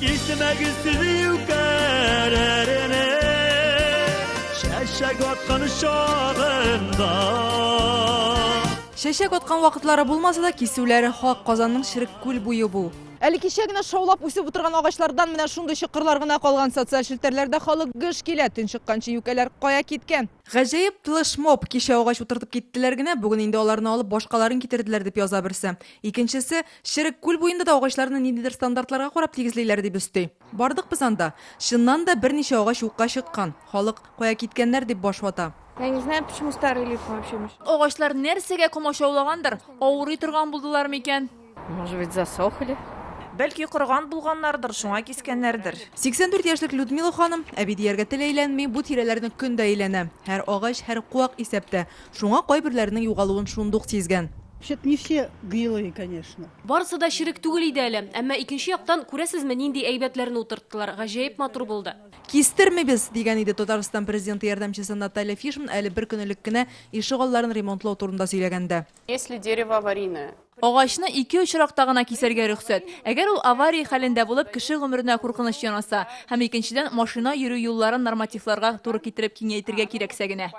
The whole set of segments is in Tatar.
Кисмәгез сез юкәләрне Чәчәк аткан чагында. Чәчәк аткан вакытлары булмаса да, кисүләре хак, Казанның Черек күл буе бу. Әле кичә генә шаулап үсеп утырган агачлардан менә шундый чокырлар гына калган. Социаль челтәрләрдә халык гөж килә, төн чыкканчы юкәләр кая киткән? Гаҗәеп флешмоб, кичә агач утыртып киттеләр генә, бүген инде аларны алып башкаларын китерделәр, дип яза берсе. Икенчесе, Черек күл буенда да агачларны ниндидер стандартларга карап тигезлиләр, дип өсти. Бардык без анда. Чыннан да, берничә агач юкка чыккан. Халык, кая киткәннәр, дип баш вата. Я не знаю, почему старые липы вообще мешают. Агачлар нәрсәгә комачаулагандыр, авырый торган булдылар микән? Может быть, засохли? Бәлки, корыган булганнардыр, шуңа кискәннәрдер. 84 яшьлек Людмила ханым, әби дияргә тел әйләнми, бу тирәләрне көн дә әйләнә. Һәр агач, һәр куак исәптә. Шуңа кайберләренең югалуын шундук сизгән. Вообще-то не все гнилые, конечно. Барысы да черек түгел иде әле. Әмма икенче яктан, күрәсезме, нинди әйбәтләрне утырттылар, гаҗәеп матур булды. Кистермибез, дигән иде Татарстан Президенты ярдәмчесе Наталья Фишман әле бер көн элек кенә ишегалларын ремонтлау турында сөйләгәндә. Если дерево аварийное. Агачны ике очракта гына кисәргә рөхсәт. Әгәр ул авария хәлендә булып, кеше гомеренә куркыныч янаса, һәм икенчедән, машина йөрү юлларын нормативларга туры китереп киңәйтергә кирәксә генә.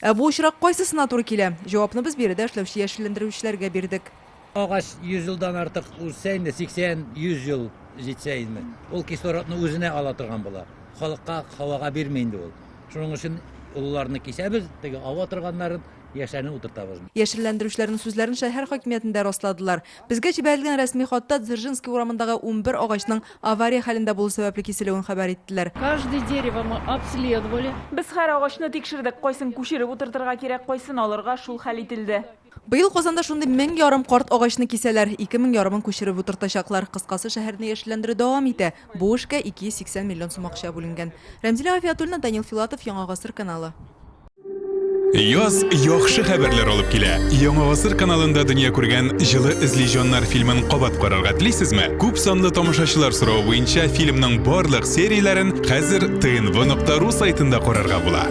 Ә бу очрак кайсысына туры килә? Җавапны без биредә эшләүче яшелләндерүчеләргә бирдек. Агач 100 елдан артык үссә инде, 80, 100 ел җитсә инде, ул кислородны үзенә ала торган була. Халыкка, һавага бирми инде ул. Шуның өчен олыларны кисәбез, теге ава торганнарын, яшьләрне утыртабыз. Яшелләндерүчеләрнең сүзләрен шәһәр хакимиятендә расладылар. Безгә җибәрелгән рәсми хатта Дзержинский урамындагы 11 агачның авария хәлендә булу сәбәпле киселүен хәбәр иттеләр. Каждое дерево мы обследовали. Без һәр агачны тикшердек, кайсын күчереп утыртырга кирәк, кайсын алырга, шул хәл ителде. Быел Казанда шундый мең ярым карт агачны кисәләр, 2 мең ярымын күчереп утыртачаклар. Кыскасы, шәһәрне яшелләндерү дәвам итә. Бу эшкә 280 миллион сум акча бүленгән. Рәмзилә Гафиятуллина, Данил Филатов, Яңа Гасыр каналы. Яз яхшы хәбәрләр алып килә. Яңа Гасыр каналында дөнья күргән Җылы эзли җаннар фильмын кабат карарга телисезме? Күп санлы тамашачылар соравы буенча фильмның барлык серияләрен хәзер tnv.ru сайтында карарга була.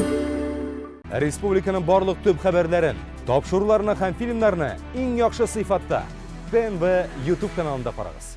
Республиканың барлык төп хәбәрләрен, тапшыруларны һәм фильмнарны иң яхшы сыйфатта ТНВ YouTube каналында карагыз.